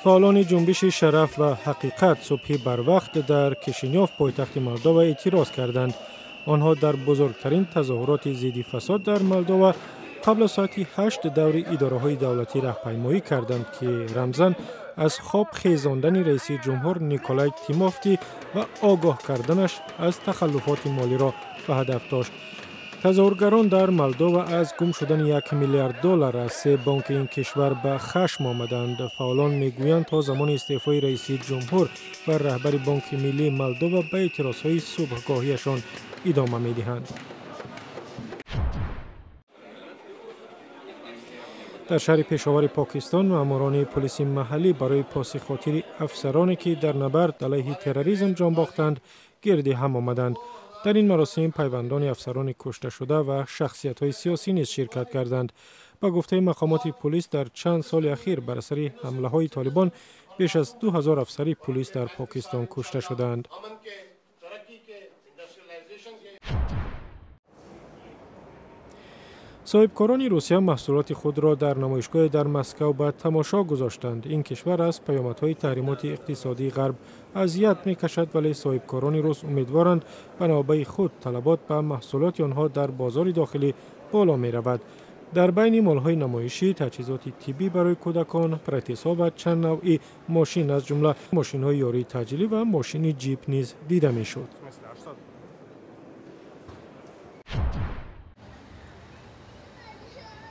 Фаъолони ҷунбиши шараф ва ҳақиқат субҳи барвақт дар Кишинёв, пойтахти Молдова, эътироз карданд. Онҳо дар бузургтарин тазоҳуроти зидди фасод дар Молдова қабл аз соати 8 даври идораҳои давлатӣ раҳпаймоӣ карданд, ки рамзан аз хоб хезондани раиси ҷумҳур Николай Тимофти ва огоҳ карданаш аз тахаллуфоти молиро ба ҳадаф дошт. Тазоҳургарон дар Молдова аз гум шудани 1 миллиард доллар аз се бонки ин кишвар ба хашм омаданд. Фаъолон мегӯянд, то замони истеъфои раиси ҷумҳур ва раҳбари Бонки миллии Молдова ба эътирозҳои субҳгоҳиашон идома медиҳанд. Дар шаҳри Пешовари Покистон маъмурони полиси маҳаллӣ барои поси хотири афсароне, ки дар набард алайҳи терроризм ҷон бохтанд, гирди ҳам омаданд. Дар ин маросим пайвандони афсарони кушташуда ва шахсиятҳои сиёсӣ низ ширкат карданд. Ба гуфтаи мақомоти полис, дар чанд соли ахир бар асари ҳамлаҳои толибон беш аз 2000 афсари полис дар Покистон кушта шудаанд. Соҳибкорони Русия маҳсулоти худро дар намоишгоҳе дар Москав ба тамошо гузоштанд. Ин кишвар аз паёмадҳои таҳримоти иқтисодии ғарб азият мекашад, вале соҳибкорони рус умедворанд, ба навбаи худ талабот ба маҳсулоти онҳо дар бозори дохилӣ боло меравад. Дар байни молҳои намоишӣ таҷҳизоти тиббӣ барои кӯдакон, протезҳо ва чанд навъи мошин, аз ҷумла мошинҳои ёрии таъҷилӣ ва мошини ҷип низ дида мешуд.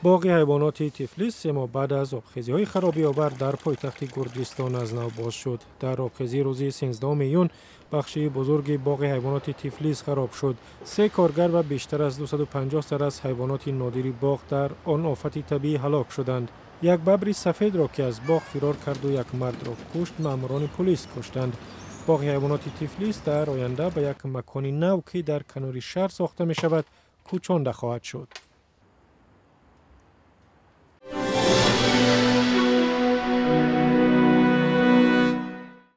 Боғи ҳайвоноти Тифлис 3 моҳ баъд аз обхезиҳои харобиовар дар пойтахти Гурҷистон аз нав боз шуд. Дар обхезии рӯзи 13 июн бахши бузурги боғи ҳайвоноти Тифлис хароб шуд. 3 коргар ва бештар аз 250 сар аз ҳайвоноти нодири боғ дар он офати табиӣ ҳалок шуданд. Як бабри сафедро, ки аз боғ фирор карду як мардро кушт, маъмурони полис куштанд. Боғи ҳайвоноти Тифлис дар оянда ба як макони нав, ки дар канори шаҳр сохта мешавад, кӯчонда хоҳад шуд.